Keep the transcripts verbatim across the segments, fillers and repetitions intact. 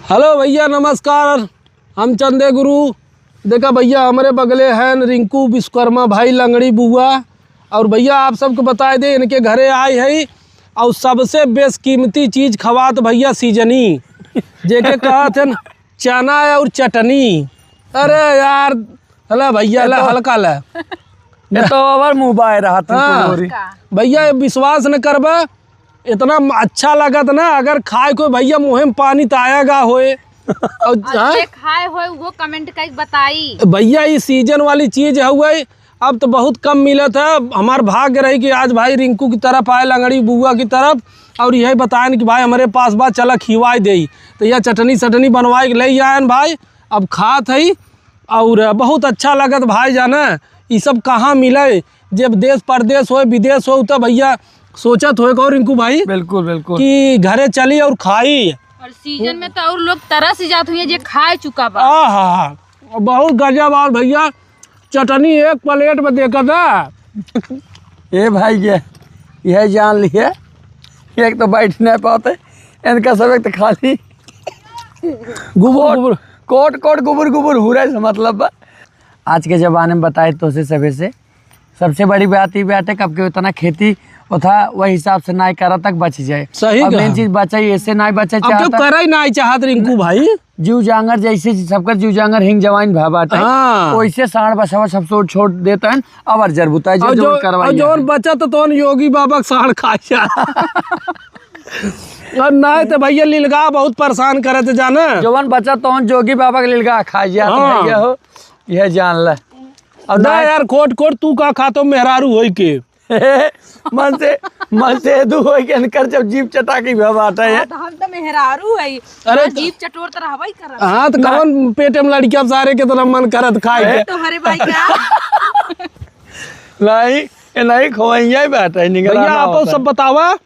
Hello भइया, नमस्कार, हम चंदे गुरु। देखा भइया, हमरे बगले हैं रिंकू विश्वकर्मा भाई लंगड़ी बुआ। और भइया, आप सबके बताए दे, इनके घरे आए है और सबसे बेशकीमती चीज खवात भइया, सीजनी, जेके कहत हैं चना और चटनी। अरे यार, ला भइया, ये ला तो, हल्का ला। ये तो अबर मुँह बाय रहा था हाँ। कुलोरी। भइया, ये विश्वास न करबा, इतना म-, अच्छा लगत ना, अगर खाए को भइया मुँहे में पानी त आएगा होए। और, और हाँ? जे खाए होए, वो comment करके बताई। भइया, ये सीजन वाली चीज हउए, अब तो बहुत कम मिलत है। हमार भाग्य रही कि आज भाई रिंकू की तरफ आए, लंगड़ी बुआ की तरफ, और यही बताएन कि भाई, हमरे पास बा, चला खिवाई देई। तो यह चटनी सटनी बनवाए के ले आएन भाई, अब खात हई। और बहुत अच्छा लगत भाई, जाने ई सब कहाँ मिले, जब देश परदेश होए, विदेश होए, तो भइया सोचत होए को रिंकू भाई बिल्कुल, बिल्कुल। कि घरे चली और खाई। और सीजन में तो और लोग तरस ही जात हुए जे खाए चुका बा। आहा, बहुत गजब। और भइया, चटनी एक प्लेट में देखत है। ए भाई, ये, यह जान लिए, एक तो बैठ नहीं पाते, इनका सब एक तो खाली गुबुर, कोट, गुबुर। कोट, कोट, गुबुर, गुबुर, हुरे से मतलब बा। आज के जमाने में बताए तो से सभे से, सबसे बड़ी बात ई बाटे कि अब के उतना खेती उथा वही हिसाब से नाई करा तक बच जाए। सही और कहा। Main चीज बचे, ऐसे नाई बचे अब चाहता। केहू करे ही नाई चाहत रिंकू भाई। जीव जांगर जैसे सबकर जीव जांगर हिंग जवाइन भा बाटे। हाँ। वैसे साँड़ बछवा सब छोड़, छोड़ देता है, अब अर्जर बुता है, और जो, जो करवाई और है। जौन बचा तो तौन योगी बाबा के साँड़ खा जा। और नाई तो भइया लिलगा बहुत परेशान करत जाना। जौन बचा तौन जोगी बाबा के लिलगा खा जा, तो हाँ। भइया हो, यह जान ले। और ना ना यार, खोट, खोट, तू का खातो मेहरारू होई के? मन से, मन से दू होई के इनकर जब जीभ चटा के भी बात है। हाँ, तो हम तो मेहरारू है। अरे हाँ, तो जीभ चटोर तो रहबे करत। हाँ, तो ना। कौन पेट में लड़कियां सारे के तो मन करत खाए के। तो हरे भाई का? नहीं, ये नहीं खोवैया ही बात है, निगरान भइया, आप होता सब है। बतावा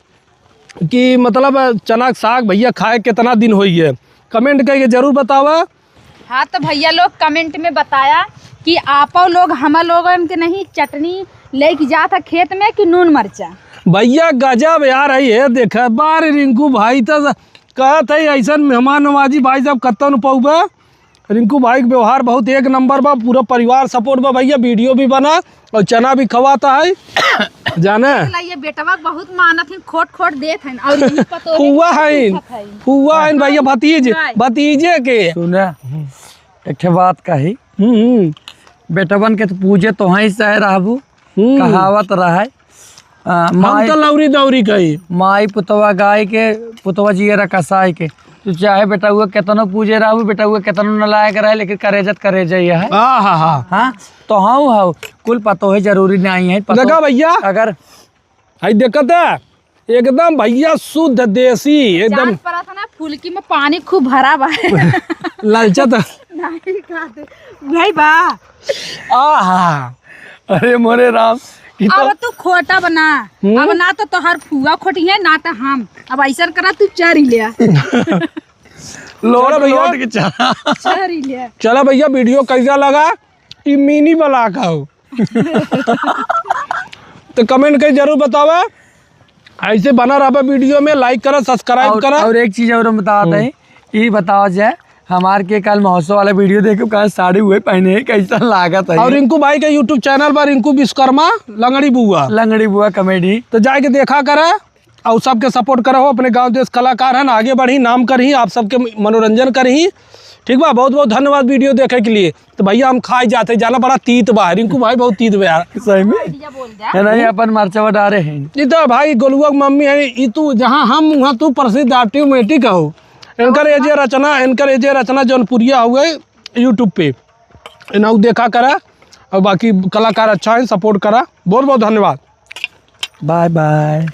कि मतलब चना के साग भइया खाए कितना दिन होई है, comment करके जरूर बतावा। हाँ, तो भइया लोग comment में बताया कि आपो लोग हम लोगन के नहीं चटनी लेके जात है खेत में कि नून मरचा। भइया गजब यार है, ये देखा बार रिंकू भाई तो कहत है ऐसन मेहमान नवाजी भाई साहब कत्तो न पउबा। रिंकू भाई के व्यवहार बहुत एक नंबर बा, पूरा परिवार support बा भइया, video भी बना और चना भी खवाता है। जाने? ये बेटवा के बहुत मानत है, खोट खोट देत है और यही पतोह फुआ है, फुआ है भइया, भतीज, फुआ है। भतीजे के। सुना, एक ठे बात कही, हम्म, हम्म। बेटवन के तो पूजे तोहई सह रहबू, हम्म। कहावत रहे, आ, हम माई, तो लौरी दौरी कही। माई पुतवा गाय के, पुतवा जियरा कसाई के। तू चाहे बेटउआ केतनो पूजे रहू, बेटउआ केतनो नलायक रहे, लेकिन करेजत करेजा ही है। हाँ, हाँ, हाँ। हाँ, तो हाँ, हाँ, कुल पतोहे जरूरी नहीं है। पतोह देखा भइया, अगर हई देखत है, एकदम भइया शुद्ध देसी, एकदम। जान पड़ा था ना, फुलकी में पानी खूब भरा बा। ललचत। नहीं खाते। वही बा। आहा, अरे मोरे राम, कि तो अब तू खोटा बना, हम्म? अब ना तो तोहर फुआ खोटी है, ना तो हम। अब ऐसा करा, तू चरी ले। लोट, चलो भइया। लोट के चला। चरी ले। चला भइया, video कैसा लगा? ई mini vlog हो। तो comment के जरूर बतावा, ऐसे बना रहा video में, like करा, subscribe और, करा। और एक चीज और हम बताते हम्म। हैं, ई बतावा जाए, हमार के कल महोत्सव वाला video देखो, कहाँ साड़ी हुए पहने हैं, कैसा लागत है? और रिंकू भाई के YouTube channel पर रिंकू विश्वकर्मा लंगड़ी बुआ। लंगड़ी बुआ comedy। तो जाके देखा करा और सबके support करा हो, अपने गांव देश कलाकार हैं, आगे बढ़ी, नाम करही, आप सबके मनोरंजन करही। ठीक बा, बहुत बहुत धन्यवाद video देखे के लिए। तो भइया हम खाए जाते, जाना बड़ा तीत बा, रिंकू भाई बहुत तीत बा यार। सही में? Idea बोल दे। है ना, ये अपन मरचवा डारे हैं। ई तो भाई गोलुआ के मम्मी है, ई तू जहाँ हम वहाँ तू प्रसिद्ध automatic हो। इनकर ये जे रचना, इनकर ये जे रचना जौनपुरिया हुए YouTube पे, इन्हें देखा करा। और बाकी कलाकार अच्छा है, support करा। बहुत बहुत धन्यवाद। Bye bye।